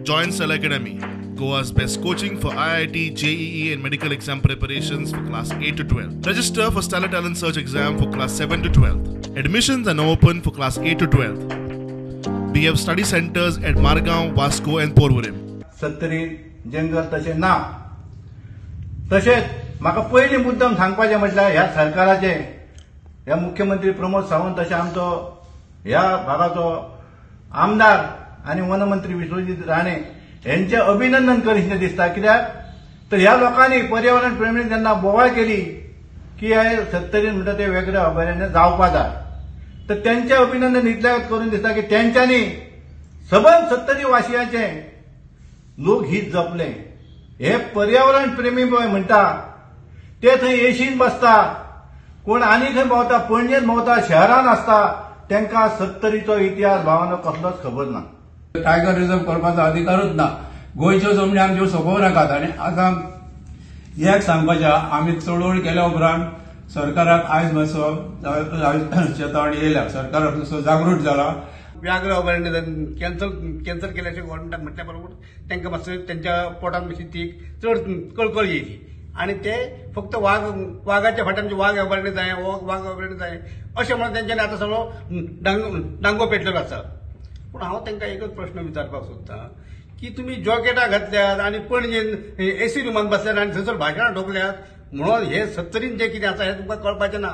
Join Stellar Academy, Goa's best coaching for IIT, JEE and medical exam preparations for class 8 to 12. Register for Stellar Talent Search exam for class 7 to 12. Admissions are now open for class 8 to 12. We have study centers at Margao, Vasco and Porvorim. Sattari जंगल तशें ना. तशेंच म्हाका पयलीं मुद्दम सांगपाचें म्हटल्यार ह्या सरकाराचें, ह्या मुख्यमंत्री प्रमोद सावंत तशें आमचो ह्या भागाचो आमदार आनी वनमंत्री विश्वजीत राणे हेंचें अभिनंदन करीशें दिसता. कित्याक तर ह्या लोकांनी पर्यावरण प्रेमी जेन्ना बोवाळ केली की हे सत्तरीन म्हणटा ते वेगळे अभयारण्य जावपा जाय, तर तेंचें अभिनंदन इतल्याच करून दिसता की तेंच्यांनी सबंद सत्तरी वासियांचें लोकहीत जपलें. हे पर्यावरण प्रेमी म्हणटा ते थंय एशीन बसता, कोण आनी खंय भोंवता, पणजेन भोंवता, शहरान आसता, तांकां सत्तरीचो इतिहास भावानो कसलोच खबर ना. टायगर रिझर्व करपाचो अधिकारूच ना. गोंयच्यो जमनी आमच्यो सोंपोवं नाकात. आनी आतां एक सांगपाचें, आमी चळवळ केल्या उपरांत सरकाराक आयज मातसो चेतावणी येयल्या, सरकार मातसो जागृत जाला. व्याघ्र अभयारण्य कॅन्सल केल्याचे गव्हर्मेंटाक म्हटल्या बरोबर तांकां मातशें तेंच्या पोटान मातशी ती चड कळकळ येयली आनी ते फक्त वागाच्या फाटल्यान वाग अभयारण्य जाय, वाग अभयारण्य जाय अशें म्हणून तेंच्यांनी आतां सगळो डांगो पेटलेलो आसा. पूण हांव तांकां एकच प्रश्न विचारपाक सोदतां की तुमी जॉकेटां घातल्यात आनी पणजेन एसी रुमान बसल्यात आनी थंयसर भाशणां ठोकल्यात म्हणून हे सत्तरीन जें कितें आसा हें तुमकां कळपाचें ना.